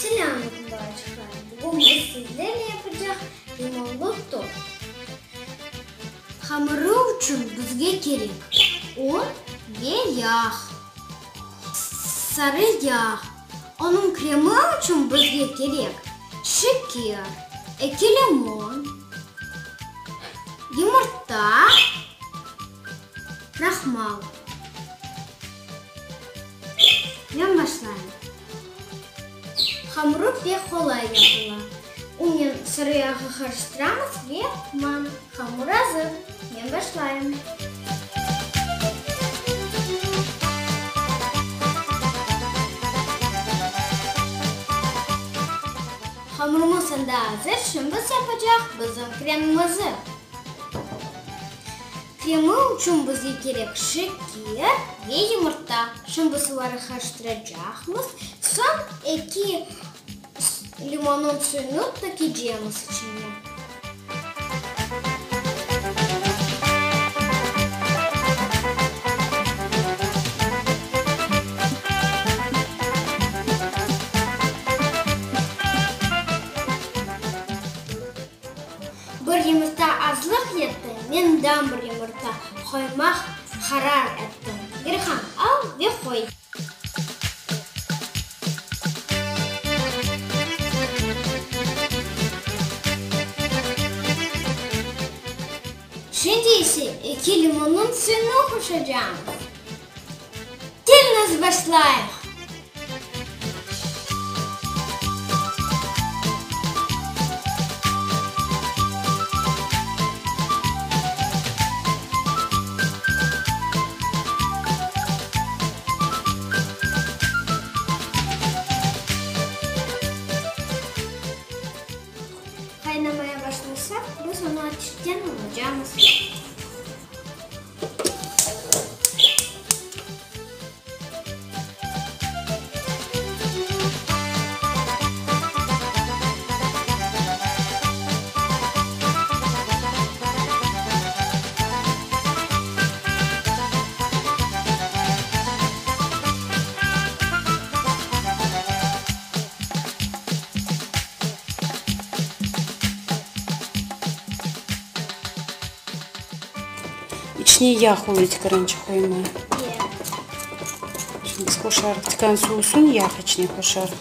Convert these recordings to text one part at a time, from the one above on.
Selâm aleyküm balaçıqlar! Bugün biz sizlerle yapacaq limonlı tort. Hamırı içün bizge kerek un ve yağ, sarı yağ. Onıñ kremi içün bizge kerek şeker, eki limon, yımırta, krahmal. Men başlayım. Hamırı pek qolay yapıla. Unnen sarı yağı qarıştıramız ve man, hamur azır. Men başlayım. Hamurımız endi azır, şimdi biz yapacaq bizim kremimizi. Kremi içün bizge kerek şeker ve yımırta. Şimdi suları qarıştıracaqmız, soñ eki limonnıñ suyunı tökecemiz içine. Bir yımırta azlıq etti, men daa bir yımırta qoymaq qarar ettim. Gerhan, al ve qoy. Şimdi ise eki limonnıñ suyunı qoşacağımız. Keliñiz başlayıq! Qaynamaya başlasa, biz onı ateşten alacamız. İçine yağ olıy tikarançıq qoyma. Şimdi biz qoşarıq tikan soğusun, yağ içine qoşarıq.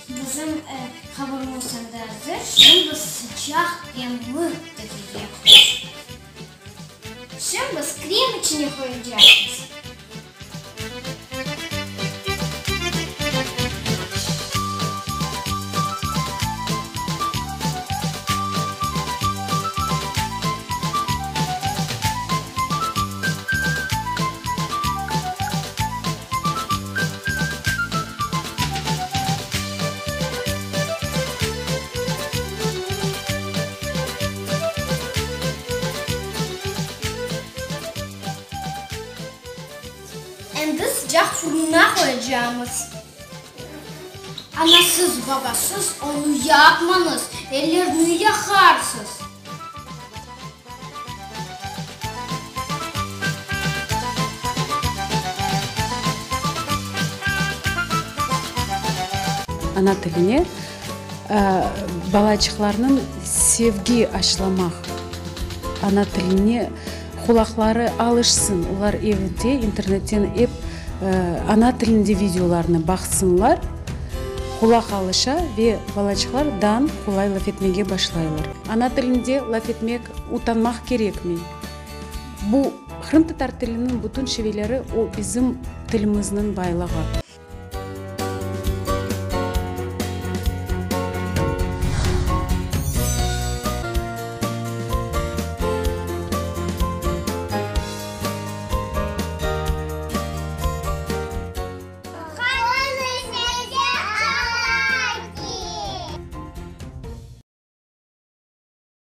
Bizim hamurımız endi azır, şimdi sıcaq kremni tökecekmiz. Şimdi biz krem içine qoyacaqmız. Endi sıcaq fırınğa qoyacağımız. Anasız, babasız onı yapmañız, ellerni yaqarsız. Ana tiline balaçıqlarnıñ sevgi aşlamaq, ana tiline qulaqları alışsın, olar evde internetten ep ana tilinde videolarnı baqsınlar, qulaq alışa ve balaçıqlar dan qolay laf etmege başlaylar. Ana tilinde laf etmek utanmaq kerekmey. Bu qırımtatar tiliniñ bütün şiveleri o bizim tilimizniñ baylığı.